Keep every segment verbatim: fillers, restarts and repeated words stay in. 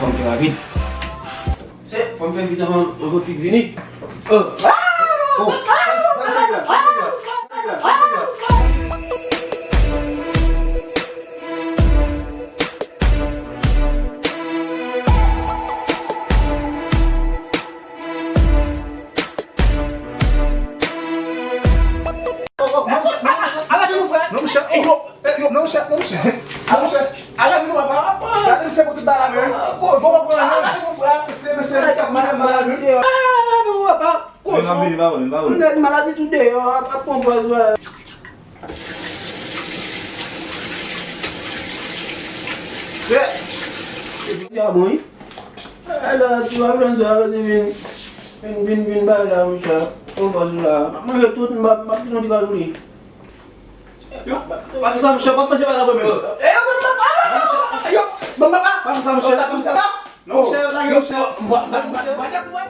Fò m fè rapid. Se, fò m fè vit anvan, anvan Pik vini. Oh. Oh. Ala vin, mon frè. Non, mon chè. Ala vin, papa. Gade, misye pou tout bagay la, men. Bon, bon, bon, ala vin, mon frè. Mesye, mesye, mesye ap mande m bagay, men. Ala vin, papa. Kochon. Nèg maladi tou deyò, ap, ap pran pòz, wè. Frè. Ti a bon, wi. E la, ti Babilòn sa, pase vin, vin, vin, vin bay la, monchè. Pran pòz ou la. M ap manje tout, m ap, m ap kite yon ti kal pou li. Yo, pa fè sa, monchè, pa manje pa la, men. E, yo, ban m papa, yo, ban m papa. Pa fè sa, monchè, pa fè sa. Non, monchè, lage, monchè.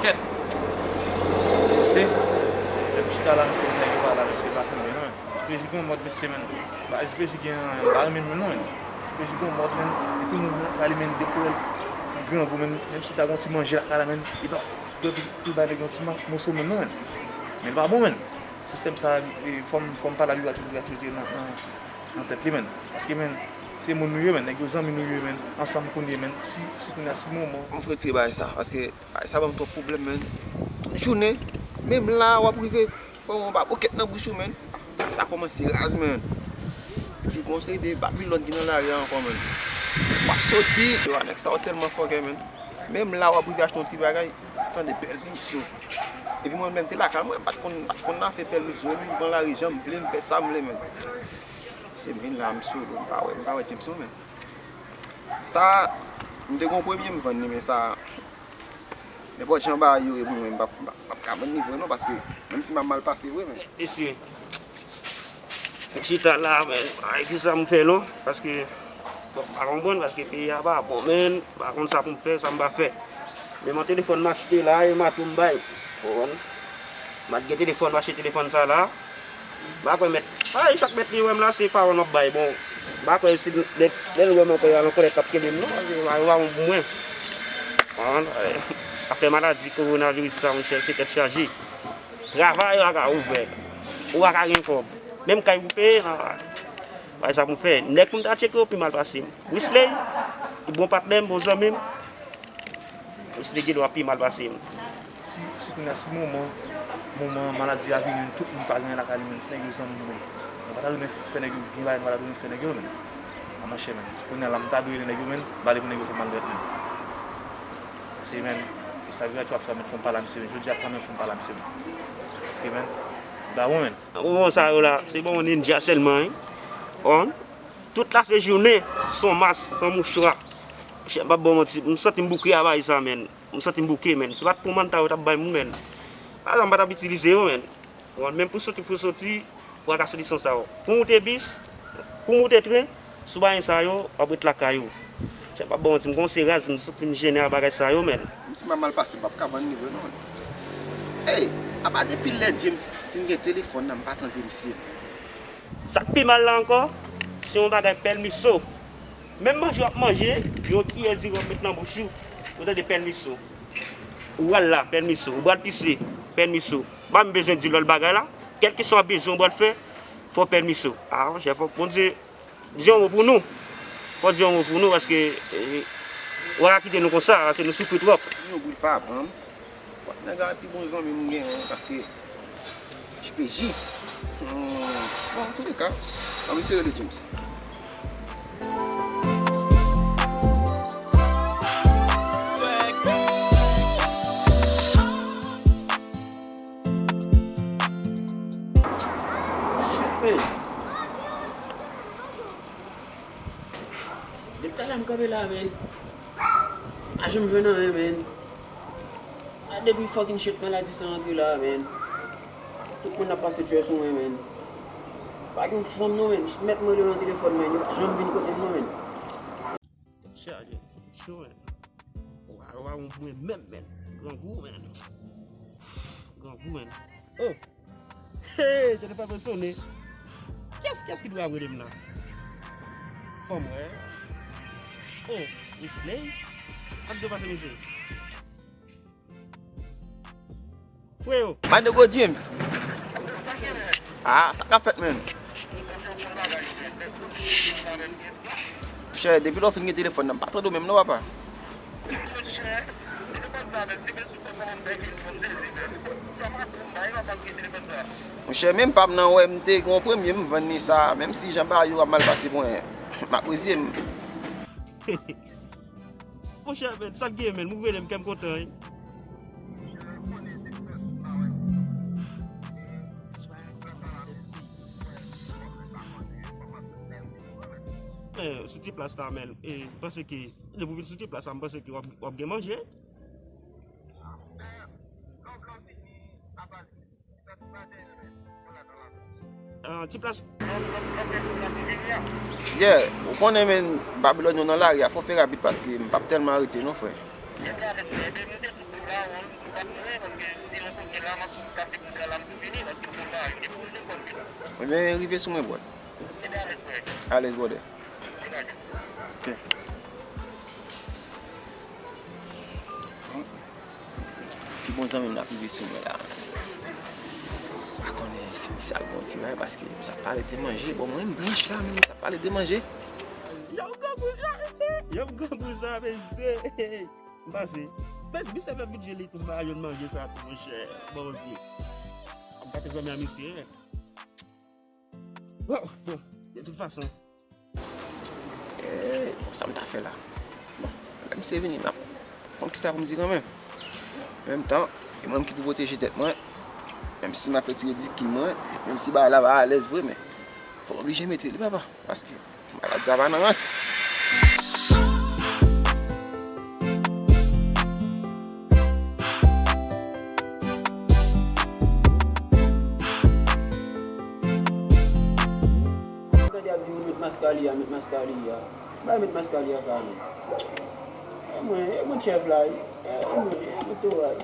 Kèt. Mesye, lè m chita la, mesye, nèg yo pa la, mesye, pa tande, non. Jezi gen yon mòd, mesye, men. Ba, Jezi gen, m pa renmen l, men, non, men. Jezi gen yon mòd, men. Epi moun nan pale, men, depi w wè l, li grangou, men. Menm si ta gen yon ti manje lakay la, men, li pa, li pa, li bay nèg yon ti ma-, moso, men, non, men. Men l pa bon, men. Sistèm sa, e, fò m, fò m pale avè w, gratye, gratye nan, nan, nan tèt li, men. Paske, men, se moun nou ye, men. Nèg yo zanmi nou ye, men. Ansanm kounye, men. Si, si kounye a, si moman. Mwen frè, retire bagay sa, paske bagay sa ban m twòp pwoblèm, men. Tout jounen, menm la, w ap rive fè yon babokèt nan bouch ou, men. Sa kòmanse raz, men. Epi gon seri de Babilòn ki nan lari a ankò, men. W ap soti, yo, nèg sa yo tèlman fòkè, men. Menm la, w ap rive achte yon ti bagay, tande pèmisyon. Epi mwen menm te lakay mwen, m pa t konn, m pa t konn afè pèmisyon, epi m pran lari jan m vle, m fè sa m vle, men. Se men la, m sou do, m pa wè, m pa wè James non, men. Sa, m te gon premye, m vann li, men sa, nenpòt jan bagay yo ye pou mwen, m p ap, m p ap, m p ap ka vann li vre non, paske menm si m ap mal pase vre, men. Mesye, m chita la, men, ay, kisa m fè non, paske, bon, m pa konprann, paske peyi a pa bon, men, m pa konn sa pou m fè, sa m pa fè. Men m an telefòn m achte la, e m a tou m bay, w konprann? M a t gen telefòn, m achte telefòn sa la, M pa kwè mèt. Ay, chak mèt li wè m la, se pawòl m ap bay. Bon, m pa kwè si lè, lè l wè m ankò, y al an kòlèt l ap kenbe m, non, paske pa yon pawòl pou mwen. Konprann? Eh, afè maladi kowonaviris sa, monchè, se tèt chaje. Travay, ou pa ka ouvè. Ou pa ka gen kòb. Menm kay pou peye, nan bagay sa pou m fè. Nèg pou m ta tcheke yo pi mal pase m. Wisley, li bon patnè m, bon zanmi m. Misye gen dwa pi mal pase m. Si, si kounye a, si moman, moman maladi a vini, tout moun pa gen anyen lakay li, men, si nèg yo zanmi nou, men. Mwen pa ta renmen fè nèg yo, gen bagay mwen pa ta renmen fè nèg yo, men. A, monchè, men. Kounye a la, m ta dwe rele nèg yo, men, m pa vle pou nèg yo fè m maltrèt, men. Paske, men, e sa vye ap fè, men, fò m pale a misye, men. Jodi a, kanmenm, fò m pale a misye, men. Paske, men, m pa bon, men. Nan moman sa yo la, se bon, nindja sèlman, wi. Bon. Tout la se jounen, san mas, san mouchwa. Monchè, m p ap ba w manti, m santi m bouke a bagay sa, men. M santi m bouke, men. Se pa t pou manta yo t ap bay moun, men. Bagay sa m pa t ap itilize yo, men. Bon, menm pou soti, pou soti, ou pa ka soti san sa yo. Pou moute bis, pou moute tren, si w pa gen sa yo, w ap ret lakay ou. Monchè, m p ap ba w manti, m kòmanse raz, m santi m jennen a bagay sa yo, men. Menm si m ap mal pase, m p ap ka vann li vre, non, men. Ey, apa depi lè James fin gen telefòn nan, m pa tande misye. Sa k pi mal la ankò, se yon bagay pèmiso. Menm manje w ap manje, yon kiyè diri w ap met nan bouch ou, ou tande pèmiso. Ou pral la, pèmiso. Ou pral pise, pèmiso. Pa menm bezwen di lòt bagay la. Kèlkeswa bezwen w pral fè, fò w pèmiso. A, monchè, fòk Bondye di yon mo pou nou. Fò w di yon mo pou nou, paske, eh, Ou pa ka kite nou konsa, paske nou soufri twòp. Yon goud pa pran. Nèg la pi bon zanmi m genyen, paske H P J. Hmm, bon, antouleka, ann eseye rele James. Shit, man. Depi talè m kanpe la, man. Pa janm jwenn anyen, man. A, depi fucking shit maladi sa antre la, man. Tout moun ap pase djòl sou mwen, man. Pa gen fanm non, man. Mèt m rele yo nan telefòn, man. Yo pa janm vin kote m non, man. Tèt chaje, se cho, man. Wa, wa, mwen menm, man. Grangou, man. Grangou, man. Oh! Hey, telefòn mwen sonnen. Kiyès, kiyès ki dwe ap rele m la? Fò m wè. Oh, Wesley? Sa k dwe pase, mesye? Freyo. My nigga James. Ah, sa k ap fèt, man? Monchè, depi lè w fin gen telefòn nan, m pa tande w menm non, papa. Monchè, menm pa m nan wè m te gen yon premye, m vann li sa, menm si jan bagay yo ap mal pase pou mwen, m apresye m. Monchè, men, sa k gen, men, m rele m, kè m kontan, wi. Eh, sou ti plas la, men, eh, m panse ke, depi w vin sou ti plas la, m panse ke w ap, w ap gen manje. Ah, ti plas. Yeah, ou konnen, men, Babilòn yo nan lari a, fò fè rapid paske m p ap tèlman rete non, frè. Ebyen, rive sou mwen, bro. Alèz, brother. Ok. Pi bon zanmi m la rive sou mwen la. M pa konnen si misye al gon ti bagay paske misye ap pale de manje. Bon, mwen m branch la, men misye ap pale de manje. Yo, grangou sa, mesye! Yo, grangou sa, mesye! M pase. Pès, misye fè bidje li tou, m pa jwenn manje sa tou, monchè. Bondye. M pa te zanmi a misye, men. Bon, bon, de tout fason. Eh, bon, sa m ta fè la? Bon, lè misye vini, m ap konn kisa pou m di kanmenm. An menm tan, e mwen menm ki pou pwoteje tèt mwen, menm si m ap fè ti ridikil mwen, menm si bagay la pa alèz vre, men fò m oblije mete li, papa, paske maladi sa pa nan rans. Tande ap di moun met mask a li a, met mask a li a. Bay met mask a li a sa non. E mwen, e mwen chèf la wi. E mwen, e mwen toray.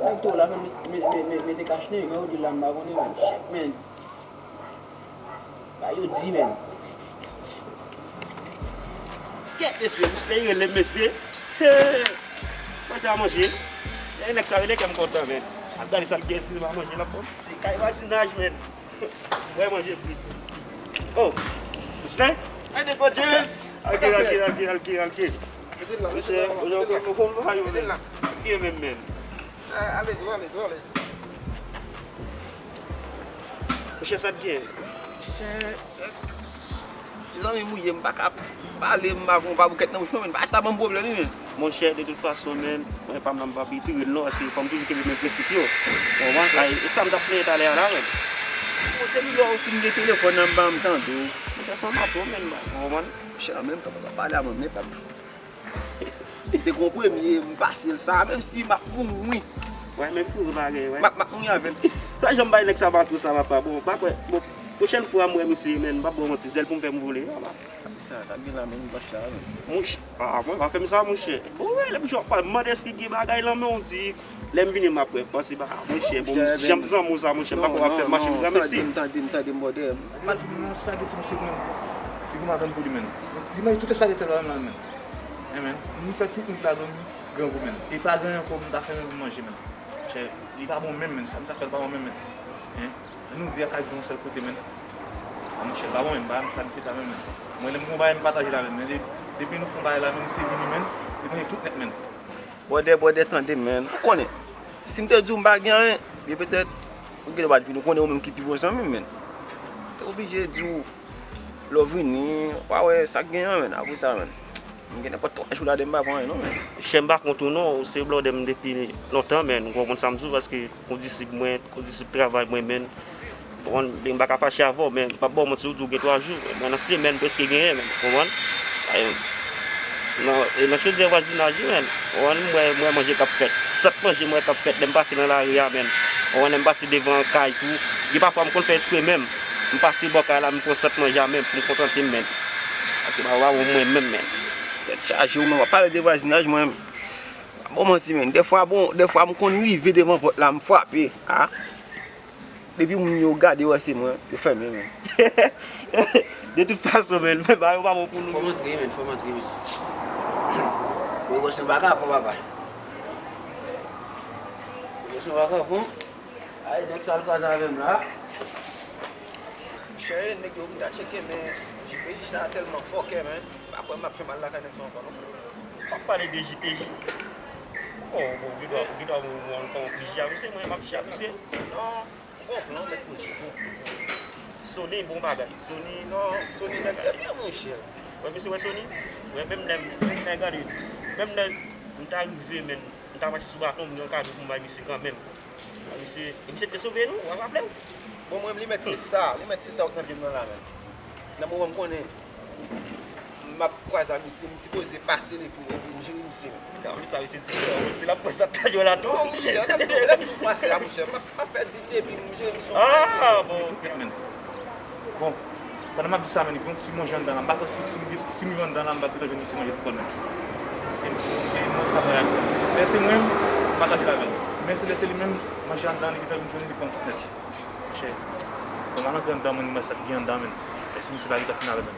Nèg toray la fè mete kach nen, men ou di la m pa konnen men. Shit, man. Ba yo di, men. Kèt mesye, misye rele mesye. Hey! Mwen se a manje. E nèg sa rele kè m kontan, men. Ap gade sa l gen, si li pa manje, l ap bon. Se kay vwazinaj, men. Mwen manje pli. Oh! Misye? Ay, nèg James! Alke, alke, alke, alke, alke. Mete l la, mete l la, mete l la. Mete l la. Byen menm, men. Alèz, alèz, alèz. Monchè, sa t gen? Monchè, mezanmi, m mouye, m pa ka pale, m pa gon pa boukèt nan bouch mwen, men bagay sa ban m pwoblèm wi, men. Monchè, de tout fason, men, mwen pa m nan m pa pi tire l non, paske fò m toujou kenbe men prensip yo. Ou konprann? Ay, e sa m t ap plenyen talè a la, men. Bon, depi lè ou fin gen telefòn nan, m pa janm tande w. Monchè, se yon mato, men, ou konprann? Monchè, an menm tan, m t ap pale a mwen, men pa m. Li te gon premye, m pase l sa, menm si m ap mouri. Wè, men frero pa gen, wè. M ap, m ap mouri avè l. Sa jan m bay nèg sa pa twò sa, papa. Bon, pa kwè. Bon, pwochèn fwa m wè misye, men, m p ap ba w manti, zèl pou m fè m vole, papa. Sa, sa gen la, men, m bat la, men. Monch-, ah, mwen, pa fè m sa, monchè. Bon, wè, lè m jwe, pa mande èske gen bagay lan men w di, lè m vini, m ap wè. Pase ba, monchè, bon, jan m zanmi w sa, monchè, m pa kwè w ap fè m mache m granmesi. Tande m, tande m, tande m, brother. Yon spaghetti misye gen, li gen m a vann pou li, men. Li manje tout espageti la, men. Amen. M fè tout nèg la dòmi, grangou, men. E pa gen ankò m ta fè menm pou manje, men. Monchè, li pa bon menm, men. Sa misye ap fè l pa bon menm, men. Hein? Nou de a ka viv yon sèl kote, men. A, monchè, pa bon, men. Pa sa misye fè menm, men. Mwen, lè m gon bagay, m pataje l avè l, men. Depi nou fè yon bagay la, menn, se vini, menn, li manje tout nèt, menn. Brother, brother, tande, menn. Ou konnen, si m te di w m pa gen anyen, byen petèt, ou gen dwa pa t vini. Ou konnen ou menm ki pi bon zanmi m, menn. M te oblije di w, lè w vini, w a wè sa k gen an, menn. Apre sa, menn, m gen nenpòt twa jou la de m pa pran anyen, non, menn. Chè, m pa kont ou non, ou se brother m depi lontan, menn. Ou konprann sa m di w, paske kondisip mwen, kondisip travay mwen, menn. Ou konprann? M pa ka fache avè w, men m p ap ba w manti, ou di w gen twa jou. Mwen nan semèn prèske genyen, menn. Ou konprann? E, nan, e nan chodyè vwazinaj wi, menn. Ou konprann? M wè, m wè manje k ap fèt. Sant manje m wè k ap fèt lè m pase nan lari a, menn. Ou konprann? Lè m pase devan kay tou. Gen pafwa m konn fè eksprè menm. M pase bò kay la, m pran sant manje a menm pou m kontante m, menn. Paske m pa, pa bon mwen menm, menn. Tèt chaje w, menn. W ap pale de vwazinaj, mwen menm. Bon, manti, menn. Dèfwa, bon, dèfwa m konn rive devan pòt la, m frape. A. Depi moun yo gade, yo wè se mwen, yo fèmen, menn. De tout fason, menn, men bagay yo pa bon pou nou. Fò m antre, menn, fò m antre, menn. Pwomosyon pa ka pran, papa. Pwomosyon pa ka pran. Ay, nèg sa al kwaze avè m la. Monchè, nèg yo m ta tcheke, men J P J sa tèlman fòkè, menn. M pa kwè m ap fè mal lakay nèg sa ankò, non. W ap pale de J P J. Oh, bon, ou gen dwa, ou gen dwa, ou, ou, ou, ou jije a misye, mwen, m ap jije a misye. Non, bon plan, mèt Roger, bon plan. Sony, bon bagay. Sony. Non, Sony, nèg, e, monchè. Wè, misye, wè Sony? Wè, menm lè, menm lè, gade, menm lè m ta rive, menn, m ta mache sou baton, m gen yon kado pou m bay misye kanmenm. Misye, misye te sove nou, w ap raple w? Bon, mwen, li mèt se sa, li mèt se sa w t nan vye m nan la, menn. Nan moman m konnen m ap kwaze a misye, m sipoze pase l epi, epi m jere misye, menn. Gade sa, misye di, se la pwès ap taye la tou. Non, monchè, lè m, lè m pase la, monchè, m ap, m ap fè di l epi m jere misye. Ah, bon. Bon, pandan m ap di sa, menn, gen yon ti manje anndan la. M pa kwè si, si m, si m rive anndan la, m pa gentan jwenn misye manje tou kò l menm. E, e mwen, sa fè reyaksyon. Lè se mwen, m pataje l avè l. Men se lè se li menm, manje anndan, li gentan vin jwenn li, li pran tout nèt. Monchè, bon, m al antre anndan, mwen, m wè sa k gen anndan, menn. Lè se misye pa gentan fin avè l menm.